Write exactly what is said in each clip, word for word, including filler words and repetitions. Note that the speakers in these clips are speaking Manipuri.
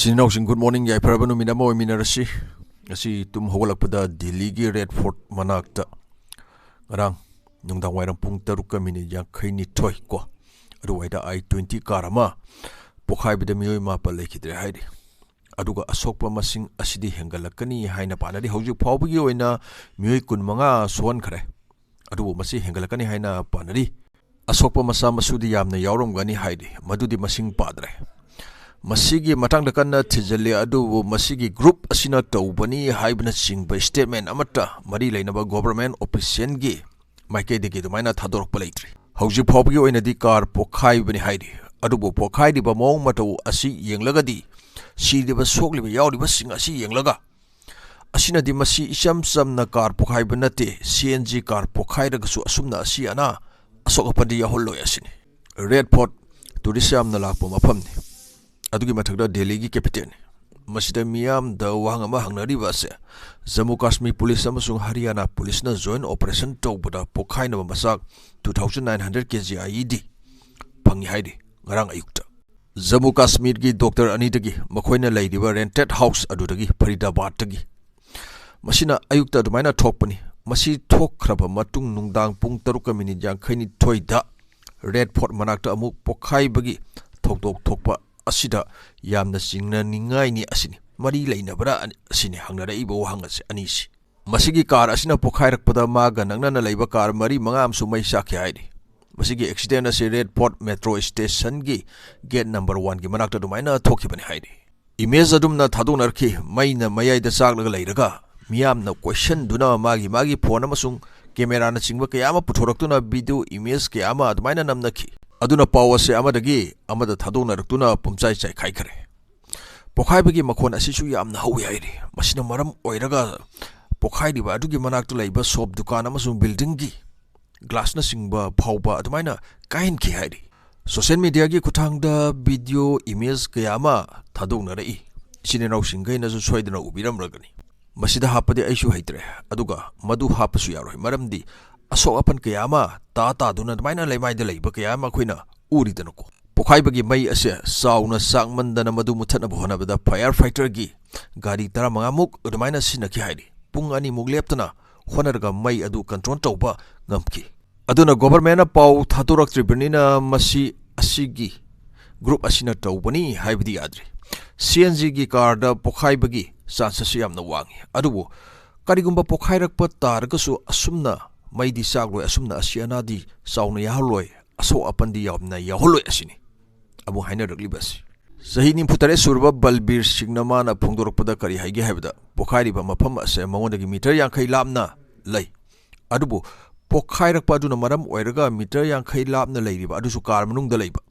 ꯏꯆꯤꯟ ꯏꯅꯥꯎꯁꯤꯡ, good morning, ꯌꯥꯏꯐꯔꯕ ꯅꯨꯃꯤꯠ ꯑꯃ ꯑꯣꯏꯃꯤꯟꯅꯔꯁꯤ꯫ ꯉꯁꯤ ꯇꯨꯝ ꯍꯧꯒꯠꯂꯛꯄꯗ ꯗꯤꯜꯂꯤꯒꯤ ꯔꯦꯗ ꯐꯣꯔꯠ ꯃꯅꯥꯛꯇ ꯉꯔꯥꯡ ꯅꯨꯡꯗꯥꯡ ꯋꯥꯏꯔꯝ ꯄꯨꯡ ꯇꯔꯨꯛꯀ ꯃꯤꯅꯤꯠ ꯌꯥꯡꯈꯩ ꯅꯤꯊꯣꯏ ꯀꯣ, ꯑꯗꯨꯋꯥꯏꯗ ꯑꯥꯏ ꯇ꯭ꯋꯦꯟꯇꯤ ꯀꯥꯔ ꯑꯃ ꯄꯣꯈꯥꯏꯕꯗ ꯃꯤꯑꯣꯏ ꯃꯥꯄꯜ ꯂꯩꯈꯤꯗ꯭ꯔꯦ ꯍꯥꯏꯔꯤ꯫ ꯑꯗꯨꯒ ꯑꯁꯣꯛꯄ ꯃꯁꯤꯡ ꯑꯁꯤꯗꯤ ꯍꯦꯟꯒꯠꯂꯛꯀꯅꯤ ꯍꯥꯏꯅ ꯄꯥꯅꯔꯤ꯫ ꯍꯧꯖꯤꯛ ꯐꯥꯎꯕꯒꯤ ꯑꯣꯏꯅ ꯃꯤꯑꯣꯏ ꯀꯨꯟꯃꯉꯥ ꯁꯣꯛꯍꯟꯈ꯭ꯔꯦ, ꯑꯗꯨꯕꯨ ꯃꯁꯤ ꯍꯦꯟꯒꯠꯂꯛꯀꯅꯤ ꯍꯥꯏꯅ ꯄꯥꯅꯔꯤ꯫ ꯑꯁꯣꯛꯄ ꯃꯆꯥ ꯃꯁꯨꯗꯤ ꯌꯥꯝꯅ ꯌꯥꯎꯔꯝꯒꯅꯤ ꯍꯥꯏꯔꯤ, ꯃꯗꯨꯗꯤ ꯃꯁꯤꯡ ꯄꯥꯗ꯭ꯔꯦ꯫ ꯃꯁꯤꯒꯤ ꯃꯇꯥꯡꯗ ꯀꯟꯅ ꯊꯤꯖꯤꯜꯂꯤ, ꯑꯗꯨꯕꯨ ꯃꯁꯤꯒꯤ ꯒ꯭ꯔꯨꯞ ꯑꯁꯤꯅ ꯇꯧꯕꯅꯤ ꯍꯥꯏꯕꯅꯆꯤꯡꯕ ꯁ꯭ꯇꯦꯠꯃꯦꯟ ꯑꯃꯠꯇ ꯃꯔꯤ ꯂꯩꯅꯕ ꯒꯣꯚꯔꯟꯃꯦꯟꯠ ꯑꯣꯐꯤꯁꯤꯌꯦꯜꯒꯤ ꯃꯥꯏꯀꯩꯗꯒꯤ ꯑꯗꯨꯃꯥꯏꯅ ꯊꯥꯗꯣꯔꯛꯄ ꯂꯩꯇ꯭ꯔꯤ꯫ ꯍꯧꯖꯤꯛ ꯐꯥꯎꯕꯒꯤ ꯑꯣꯏꯅꯗꯤ ꯀꯥꯔ ꯄꯣꯈꯥꯏꯕꯅꯤ ꯍꯥꯏꯔꯤ, ꯑꯗꯨꯕꯨ ꯄꯣꯈꯥꯏꯔꯤꯕ ꯃꯑꯣꯡ ꯃꯇꯧ ꯑꯁꯤ ꯌꯦꯡꯂꯒꯗꯤ, ꯁꯤꯔꯤꯕ ꯁꯣꯛꯂꯤꯕ ꯌꯥꯎꯔꯤꯕꯁꯤꯡ ꯑꯁꯤ ꯌꯦꯡꯂꯒ, ꯑꯁꯤꯅꯗꯤ ꯃꯁꯤ ꯏꯆꯝ ꯆꯝꯅ ꯀꯥꯔ ꯄꯣꯈꯥꯏꯕ ꯅꯠꯇꯦ, ꯁꯤ ꯑꯦꯟ ꯖꯤ ꯀꯥꯔ ꯄꯣꯈꯥꯏꯔꯒꯁꯨ ꯑꯁꯨꯝꯅ ꯑꯁꯤ ꯑꯅꯥ ꯑꯁꯣꯛ ꯑꯄꯟꯗꯤ ꯌꯥꯎꯍꯜꯂꯣꯏ ꯑꯁꯤꯅꯤ꯫ ꯔꯦꯗ ꯐꯣꯔꯠ ꯇꯨꯔꯤꯁ ꯌꯥꯝꯅ ꯂꯥꯛꯄ ꯃꯐꯝꯅꯤ꯫ ꯑꯗꯨꯒꯤ ꯃꯊꯛꯇ ꯗꯦꯜꯂꯤꯒꯤ ꯀꯦꯄꯤꯇꯦꯜꯅꯤ꯫ ꯃꯁꯤꯗ ꯃꯤꯌꯥꯝꯗ ꯋꯥꯍꯪ ꯑꯃ ꯍꯪꯅꯔꯤꯕ ꯑꯁꯦ, ꯖꯝꯃꯨ ꯀꯥꯁꯃꯤꯔ ꯄꯨꯂꯤꯁ ꯑꯃꯁꯨꯡ ꯍꯔꯤꯌꯥꯅꯥ ꯄꯨꯂꯤꯁꯅ ꯖꯣꯏꯟꯠ ꯑꯣꯄꯔꯦꯁꯟ ꯇꯧꯕꯗ ꯄꯣꯈꯥꯏꯅꯕ ꯃꯆꯥꯛ two thousand nine hundred K G I E D ꯐꯪꯉꯤ ꯍꯥꯏꯔꯤ ꯉꯔꯥꯡ ꯑꯌꯨꯛꯇ꯫ ꯖꯝꯃꯨ ꯀꯥꯁꯃꯤꯔꯒꯤ ꯗꯣꯛꯇꯔ ꯑꯅꯤꯗꯒꯤ, ꯃꯈꯣꯏꯅ ꯂꯩꯔꯤꯕ ꯔꯦꯟꯇꯦꯗ ꯍꯥꯎꯁ ꯑꯗꯨꯗꯒꯤ, ꯐꯔꯤꯗꯥꯕꯥꯗꯇꯒꯤ꯫ ꯃꯁꯤꯅ ꯑꯌꯨꯛꯇ ꯑꯗꯨꯃꯥꯏꯅ ꯊꯣꯛꯄꯅꯤ꯫ ꯃꯁꯤ ꯊꯣꯛꯈ꯭ꯔꯕ ꯃꯇꯨꯡ ꯅꯨꯡꯗꯥꯡ ꯄꯨꯡ ꯇꯔꯨꯛꯀ ꯃꯤꯅꯤꯠ ꯌꯥꯡꯈꯩ ꯅꯤꯊꯣꯏꯗ ꯔꯦꯗ ꯐꯣꯔꯠ ꯃꯅꯥꯛꯇ ꯑꯃꯨꯛ ꯄꯣꯈꯥꯏꯕꯒꯤ ꯊꯧꯗꯣꯛ ꯊꯣꯛꯄ ꯑꯁꯤꯗ ꯌꯥꯝꯅ ꯆꯤꯡꯅꯅꯤꯡꯉꯥꯏꯅꯤ ꯑꯁꯤꯅꯤ꯫ ꯃꯔꯤ ꯂꯩꯅꯕ꯭ꯔꯥ ꯑꯅꯤ-, ꯑꯁꯤꯅꯤ ꯍꯪꯅꯔꯛꯏꯕ ꯋꯥꯍꯪ ꯑꯁꯤ ꯑꯅꯤꯁꯤ꯫ ꯃꯁꯤꯒꯤ ꯀꯥꯔ ꯑꯁꯤꯅ ꯄꯣꯈꯥꯏꯔꯛꯄꯗ ꯃꯥꯒ ꯅꯛꯅꯅ ꯂꯩꯕ ꯀꯥꯔ ꯃꯔꯤ ꯃꯉꯥ ꯑꯃꯁꯨ ꯃꯩ ꯆꯥꯛꯈꯤ ꯍꯥꯏꯔꯤ꯫ ꯃꯁꯤꯒꯤ ꯑꯦꯛꯁꯤꯗꯦꯟ ꯑꯁꯤ ꯔꯦꯗ ꯐꯣꯔꯠ ꯃꯦꯇ꯭ꯔꯣ ꯁ꯭ꯇꯦꯁꯟꯒꯤ ꯒꯦꯠ ꯅꯝꯕꯔ ꯋꯥꯟꯒꯤ ꯃꯅꯥꯛꯇ ꯑꯗꯨꯃꯥꯏꯅ ꯊꯣꯛꯈꯤꯕꯅꯤ ꯍꯥꯏꯔꯤ꯫ ꯏꯃꯦꯖ ꯑꯗꯨꯝꯅ ꯊꯥꯗꯣꯛꯅꯔꯛꯈꯤ꯫ ꯃꯩꯅ ꯃꯌꯥꯏꯗ ꯆꯥꯛꯂꯒ ꯂꯩꯔꯒ ꯃꯤꯌꯥꯝꯅ ꯀꯣꯏꯁꯟꯗꯨꯅ ꯃꯥꯒꯤ ꯃꯥꯒꯤ ꯐꯣꯟ ꯑꯃꯁꯨꯡ ꯀꯦꯃꯦꯔꯥꯅꯆꯤꯡꯕ ꯀꯌꯥ ꯑꯃ ꯄꯨꯊꯣꯔꯛꯇꯨꯅ ꯚꯤꯗꯤꯑꯣ ꯏꯃꯦꯖ ꯀꯌꯥ ꯑꯃ ꯑꯗꯨꯃꯥꯏꯅ ꯅꯝꯅꯈꯤ꯫ ꯑꯗꯨꯅ ꯄꯥꯎ ꯑꯁꯤ ꯑꯃꯗꯒꯤ ꯑꯃꯗ ꯊꯥꯗꯣꯛꯅꯔꯛꯇꯨꯅ ꯄꯨꯝꯆꯥꯏ ꯆꯥꯏꯈꯥꯏꯈ꯭ꯔꯦ꯫ ꯄꯣꯈꯥꯏꯕꯒꯤ ꯃꯈꯣꯟ ꯑꯁꯤꯁꯨ ꯌꯥꯝꯅ ꯍꯧꯋꯤ ꯍꯥꯏꯔꯤ꯫ ꯃꯁꯤꯅ ꯃꯔꯝ ꯑꯣꯏꯔꯒ ꯄꯣꯈꯥꯏꯔꯤꯕ ꯑꯗꯨꯒꯤ ꯃꯅꯥꯛꯇ ꯂꯩꯕ ꯁꯣꯞ, ꯗꯨꯀꯥꯟ ꯑꯃꯁꯨꯡ ꯕꯤꯜꯗꯤꯡꯒꯤ ꯒ꯭ꯂꯥꯁꯅꯆꯤꯡꯕ ꯐꯥꯎꯕ ꯑꯗꯨꯃꯥꯏꯅ ꯀꯥꯏꯍꯟꯈꯤ ꯍꯥꯏꯔꯤ꯫ ꯁꯣꯁꯤꯌꯦꯜ ꯃꯤꯗꯤꯌꯥꯒꯤ ꯈꯨꯠꯊꯥꯡꯗ ꯚꯤꯗꯤꯑꯣ ꯏꯃꯦꯖ ꯀꯌꯥ ꯑꯃ ꯊꯥꯗꯣꯛꯅꯔꯛꯏ꯫ ꯏꯆꯤꯟ ꯏꯅꯥꯎꯁꯤꯡꯈꯩꯅꯁꯨ ꯁꯣꯏꯗꯅ ꯎꯕꯤꯔꯝꯂꯒꯅꯤ꯫ ꯃꯁꯤꯗ ꯍꯥꯞꯄꯗꯤ ꯑꯩꯁꯨ ꯍꯩꯇ꯭ꯔꯦ, ꯑꯗꯨꯒ ꯃꯗꯨ ꯍꯥꯞꯄꯁꯨ ꯌꯥꯔꯣꯏ, ꯃꯔꯝꯗꯤ ꯑꯁꯣꯛ ꯑꯄꯟ ꯀꯌꯥ ꯑꯃ ꯇꯥ ꯇꯥꯗꯨꯅ ꯑꯗꯨꯃꯥꯏꯅ ꯂꯩꯃꯥꯏꯗ ꯂꯩꯕ ꯀꯌꯥ ꯑꯃ ꯑꯩꯈꯣꯏꯅ ꯎꯔꯤꯗꯅꯀꯣ꯫ ꯄꯣꯈꯥꯏꯕꯒꯤ ꯃꯩ ꯑꯁꯦ ꯆꯥꯎꯅ ꯆꯥꯛꯃꯟꯗꯅ ꯃꯗꯨ ꯃꯨꯊꯠꯅꯕ ꯍꯣꯠꯅꯕꯗ fire fighterꯒꯤ ꯒꯥꯔꯤ ꯇꯔꯥꯃꯉꯥꯃꯨꯛ ꯑꯗꯨꯃꯥꯏꯅ ꯁꯤꯖꯤꯟꯅꯈꯤ ꯍꯥꯏꯔꯤ꯫ ꯄꯨꯡ ꯑꯅꯤꯃꯨꯛ ꯂꯦꯞꯇꯅ ꯍꯣꯠꯅꯔꯒ ꯃꯩ ꯑꯗꯨ control ꯇꯧꯕ ꯉꯝꯈꯤ꯫ ꯑꯗꯨꯅ governmentꯅ ꯄꯥꯎ ꯊꯥꯗꯣꯔꯛꯇ꯭ꯔꯤꯕꯅꯤꯅ ꯃꯁꯤ ꯑꯁꯤꯒꯤ group ꯑꯁꯤꯅ ꯇꯧꯕꯅꯤ ꯍꯥꯏꯕꯗꯤ ꯌꯥꯗ꯭ꯔꯤ꯫ CNGꯒꯤ carꯗ ꯄꯣꯈꯥꯏꯕꯒꯤ chance ꯑꯁꯤ ꯌꯥꯝꯅ ꯋꯥꯡꯉꯤ꯫ ꯑꯗꯨꯕꯨ ꯀꯔꯤꯒꯨꯝꯕ ꯄꯣꯈꯥꯏꯔꯛꯄ ꯇꯥꯔꯒꯁꯨ ꯑꯁꯨꯝꯅ ꯃꯩꯗꯤ ꯆꯥꯛꯂꯣꯏ, ꯑꯁꯨꯝꯅ ꯑꯁꯤ ꯑꯅꯥꯗꯤ ꯆꯥꯎꯅ ꯌꯥꯎꯍꯜꯂꯣꯏ, ꯑꯁꯣꯛ ꯑꯄꯟꯗꯤ ꯌꯥꯝꯅ ꯌꯥꯎꯍꯜꯂꯣꯏ ꯑꯁꯤꯅꯤ ꯑꯃꯨꯛ ꯍꯥꯏꯅꯔꯛꯂꯤꯕ ꯑꯁꯤ꯫ ꯆꯍꯤ ꯅꯤꯐꯨ ꯇꯔꯦꯠ ꯁꯨꯔꯕ ꯕꯜꯕꯤꯔ ꯁꯤꯡꯅ ꯃꯥꯅ ꯐꯣꯡꯗꯣꯔꯛꯄꯗ ꯀꯔꯤ ꯍꯥꯏꯒꯦ ꯍꯥꯏꯕꯗ, ꯄꯣꯈꯥꯏꯔꯤꯕ ꯃꯐꯝ ꯑꯁꯦ ꯃꯉꯣꯟꯗꯒꯤ meter ꯌꯥꯡꯈꯩ ꯂꯥꯞꯅ ꯂꯩ꯫ ꯑꯗꯨꯕꯨ ꯄꯣꯈꯥꯏꯔꯛꯄ ꯑꯗꯨꯅ ꯃꯔꯝ ꯑꯣꯏꯔꯒ meter ꯌꯥꯡꯈꯩ ꯂꯥꯞꯅ ꯂꯩꯔꯤꯕ ꯑꯗꯨꯁꯨ car ꯃꯅꯨꯡꯗ ꯂꯩꯕ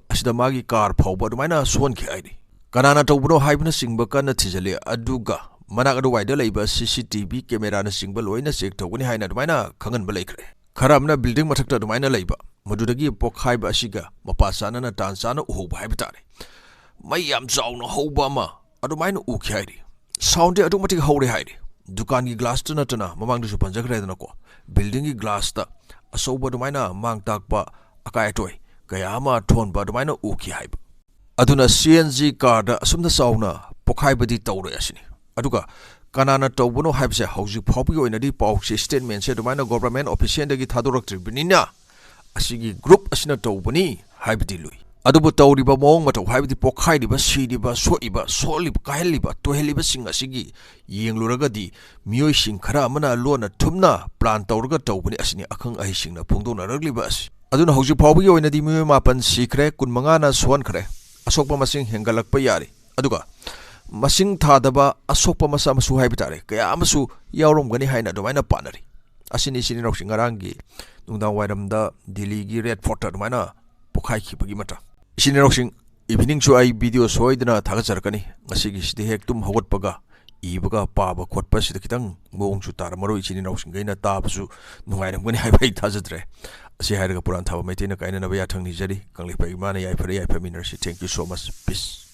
ꯑꯁꯤꯗ ꯃꯥꯒꯤ car ꯐꯥꯎꯕ ꯑꯗꯨꯃꯥꯏꯅ ꯁꯣꯟꯈꯤ ꯍꯥꯏꯔꯤ꯫ ꯀꯅꯥꯅ ꯇꯧꯕꯅꯣ ꯍꯥꯏꯕꯅꯆꯤꯡꯕ ꯀꯟꯅ ꯊꯤꯖꯤꯜꯂꯤ, ꯑꯗꯨꯒ ꯃꯅꯥꯛ ꯑꯗꯨꯋꯥꯏꯗ ꯂꯩꯕ CCTV cameraꯅꯆꯤꯡꯕ ꯂꯣꯏꯅ check ꯇꯧꯒꯅꯤ ꯍꯥꯏꯅ ꯑꯗꯨꯃꯥꯏꯅ ꯈꯪꯍꯟꯕ ꯂꯩꯈ꯭ꯔꯦ꯫ ꯈꯔ ꯑꯃꯅ building ꯃꯊꯛꯇ ꯑꯗꯨꯃꯥꯏꯅ ꯂꯩꯕ, ꯃꯗꯨꯗꯒꯤ ꯄꯣꯈꯥꯏꯕ ꯑꯁꯤꯒ ꯃꯄꯥ ꯆꯥꯅꯅ ꯇꯥꯟ ꯆꯥꯅ ꯎꯍꯧꯕ ꯍꯥꯏꯕ ꯇꯥꯔꯦ꯫ ꯃꯩ ꯌꯥꯝ ꯆꯥꯎꯅ ꯍꯧꯕ ꯑꯃ ꯑꯗꯨꯃꯥꯏꯅ ꯎꯈꯤ ꯍꯥꯏꯔꯤ꯫ Soundꯗꯤ ꯑꯗꯨꯛ ꯃꯇꯤꯛ ꯍꯧꯔꯦ ꯍꯥꯏꯔꯤ꯫ ꯗꯨꯀꯥꯟꯒꯤ glassꯇ ꯅꯠꯇꯅ ꯃꯃꯥꯡꯗꯁꯨ ꯄꯟꯖꯈ꯭ꯔꯦꯗꯅꯀꯣ, buildingꯒꯤ glassꯇ ꯑꯆꯧꯕ ꯑꯗꯨꯃꯥꯏꯅ ꯃꯥꯡ ꯇꯥꯛꯄ, ꯑꯀꯥꯏ ꯑꯇꯣꯏ ꯀꯌꯥ ꯑꯃ ꯊꯣꯟꯕ ꯑꯗꯨꯃꯥꯏꯅ ꯎꯈꯤ ꯍꯥꯏꯕ꯫ ꯑꯗꯨꯅ CNG carꯗ ꯑꯁꯨꯝꯅ ꯆꯥꯎꯅ ꯄꯣꯈꯥꯏꯕꯗꯤ ꯇꯧꯔꯣꯏ ꯑꯁꯤꯅꯤ꯫ ꯑꯗꯨꯒ ꯀꯅꯥꯅ ꯇꯧꯕꯅꯣ ꯍꯥꯏꯕꯁꯦ ꯍꯧꯖꯤꯛ ꯐꯥꯎꯕꯒꯤ ꯑꯣꯏꯅꯗꯤ ꯄꯥꯎꯁꯦ, statementꯁꯦ ꯑꯗꯨꯃꯥꯏꯅ government officialꯗꯒꯤ ꯊꯥꯗꯣꯔꯛꯇ꯭ꯔꯤꯕꯅꯤꯅ ꯑꯁꯤꯒꯤ group ꯑꯁꯤꯅ ꯇꯧꯕꯅꯤ ꯍꯥꯏꯕꯗꯤ ꯂꯨꯏ꯫ ꯑꯗꯨꯕꯨ ꯇꯧꯔꯤꯕ ꯃꯑꯣꯡ ꯃꯇꯧ ꯍꯥꯏꯕꯗꯤ ꯄꯣꯈꯥꯏꯔꯤꯕ, ꯁꯤꯔꯤꯕ, ꯁꯣꯛꯏꯕ, ꯀꯥꯏꯍꯜꯂꯤꯕ, ꯇꯣꯏꯍꯜꯂꯤꯕꯁꯤꯡ ꯑꯁꯤꯒꯤ ꯌꯦꯡꯂꯨꯔꯒꯗꯤ ꯃꯤꯑꯣꯏꯁꯤꯡ ꯈꯔ ꯑꯃꯅ ꯂꯣꯟꯅ ꯊꯨꯝꯅ plan ꯇꯧꯔꯒ ꯇꯧꯕꯅꯤ ꯑꯁꯤꯅꯤ ꯑꯈꯪ ꯑꯍꯩꯁꯤꯡꯅ ꯐꯣꯡꯗꯣꯛꯅꯔꯛꯂꯤꯕ ꯑꯁꯤ꯫ ꯑꯗꯨꯅ ꯍꯧꯖꯤꯛ ꯐꯥꯎꯕꯒꯤ ꯑꯣꯏꯅꯗꯤ ꯃꯤꯑꯣꯏ ꯃꯥꯄꯟ ꯁꯤꯈ꯭ꯔꯦ, ꯀꯨꯟꯃꯉꯥꯅ ꯁꯣꯟꯈ꯭ꯔꯦ, ꯑꯁꯣꯛꯄ ꯃꯁꯤꯡ ꯍꯦꯟꯒꯠꯂꯛꯄ ꯌꯥꯔꯤ꯫ ꯑꯗꯨꯒ ꯃꯁꯤꯡ ꯊꯥꯗꯕ ꯑꯁꯣꯛꯄ ꯃꯆꯥ ꯃꯁꯨ ꯍꯥꯏꯕ ꯇꯥꯔꯦ, ꯀꯌꯥ ꯑꯃꯁꯨ ꯌꯥꯎꯔꯝꯒꯅꯤ ꯍꯥꯏꯅ ꯑꯗꯨꯃꯥꯏꯅ ꯄꯥꯅꯔꯤ꯫ ꯑꯁꯤꯅꯤ ꯏꯆꯤꯟ ꯏꯅꯥꯎꯁꯤꯡ ꯉꯔꯥꯡꯒꯤ ꯅꯨꯡꯗꯥꯡ ꯋꯥꯏꯔꯝꯗ ꯗꯤꯜꯂꯤꯒꯤ Red Fortꯇ ꯑꯗꯨꯃꯥꯏꯅ ꯄꯣꯈꯥꯏꯈꯤꯕꯒꯤ ꯃꯇꯥꯡ꯫ ꯏꯆꯤꯟ ꯏꯅꯥꯎꯁꯤꯡ, eveningꯁꯨ ꯑꯩ video ꯁꯣꯏꯗꯅ ꯊꯥꯒꯠꯆꯔꯛꯀꯅꯤ꯫ ꯉꯁꯤꯒꯤꯁꯤꯗꯤ ꯍꯦꯛ ꯇꯨꯝ ꯍꯧꯒꯠꯄꯒ ꯏꯕꯒ ꯄꯥꯕ ꯈꯣꯠꯄꯁꯤꯗ ꯈꯤꯇꯪ ꯃꯑꯣꯡꯁꯨ ꯇꯥꯔꯝꯃꯔꯣꯏ꯫ ꯏꯆꯤꯟ ꯏꯅꯥꯎꯁꯤꯡꯈꯩꯅ ꯇꯥꯕꯁꯨ ꯅꯨꯡꯉꯥꯏꯔꯝꯒꯅꯤ ꯍꯥꯏꯕ ꯑꯩ ꯊꯥꯖꯗ꯭ꯔꯦ꯫ ꯑꯁꯤ ꯍꯥꯏꯔꯒ ꯄꯨꯔꯥꯟ ꯊꯥꯕ ꯃꯩꯇꯩꯅ ꯀꯥꯏꯅꯅꯕ ꯌꯥꯊꯪ ꯅꯤꯖꯔꯤ꯫ ꯀꯪꯂꯩꯄꯥꯛ ꯏꯃꯥꯅ ꯌꯥꯏꯐꯔꯦ, ꯌꯥꯏꯐꯃꯤꯟꯅꯔꯁꯤ꯫ Thank you so much. Peace.